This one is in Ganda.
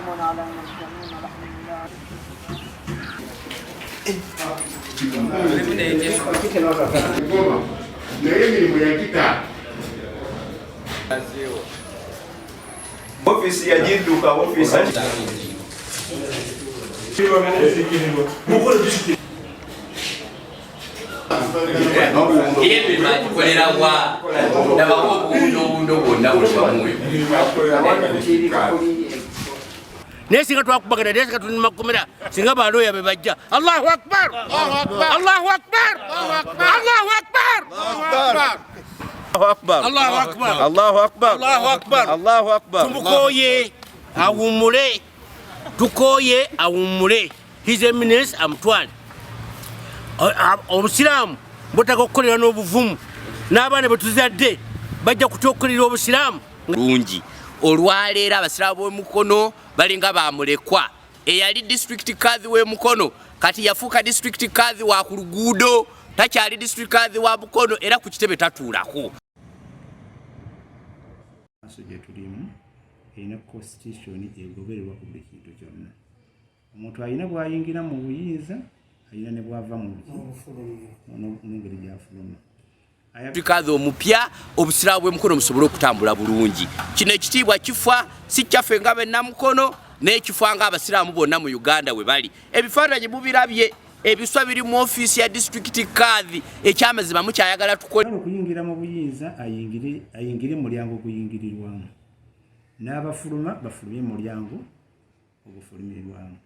وسلام على المرسلين والحمد لله. Naye emirimu yagita. Ofiisi yagidduka ofiisi. Emirimu agikolera wa? Ndabako obuwundobundo bwonna buli wamuyo. Naye singa twakubagana, naye singa tuli makomera, singa balooya be bajja. Allahu akbar, Allahu akbar, Allahu akbar, Allahu akbar, Allahu akbar. Allahu akbar. Allahu akbar. Tumukoye awummule, tukoye awummule. His Eminence amutwale. Obusiraamu butaka okukolera n'obuvumu, n'abaana betuzadde bajja kutya okukolera obusiraamu. Lungi olwaleero abasiraamu b'Omukono balinga bamulekwa. Eyali district kadhi w'Emukono kati yafuuka district kadhi wa ku luguudo, takyali district kadhi wa Mukono, era ku kitebe tatuulako. Maaso gye tulimu erina constitution egobererwa ku buli kintu kyonna. Omuntu alina bw'ayingira mu buyinza, alina ne bw'ava mu n'engeri gy'afuluma. Kadhi omupya, obusiraamu bw'Emukono musobole okutambula bulungi. Kino ekitiibwa kifa si kyaffe nga bennamukono, n'ekifa nga abasiraamu bonna mu Uganda we bali. Ebifaananyi mubirabye, ebiswa biri mu ofiisi ya disitulikiti kadhi. Ekyamazima mukyayagala tukole okuyingira mu buyinza, ayingire mu mulyango oguyingirirwamu, n'abafuluma bafulumye mu mulyango ogufulumirwamu.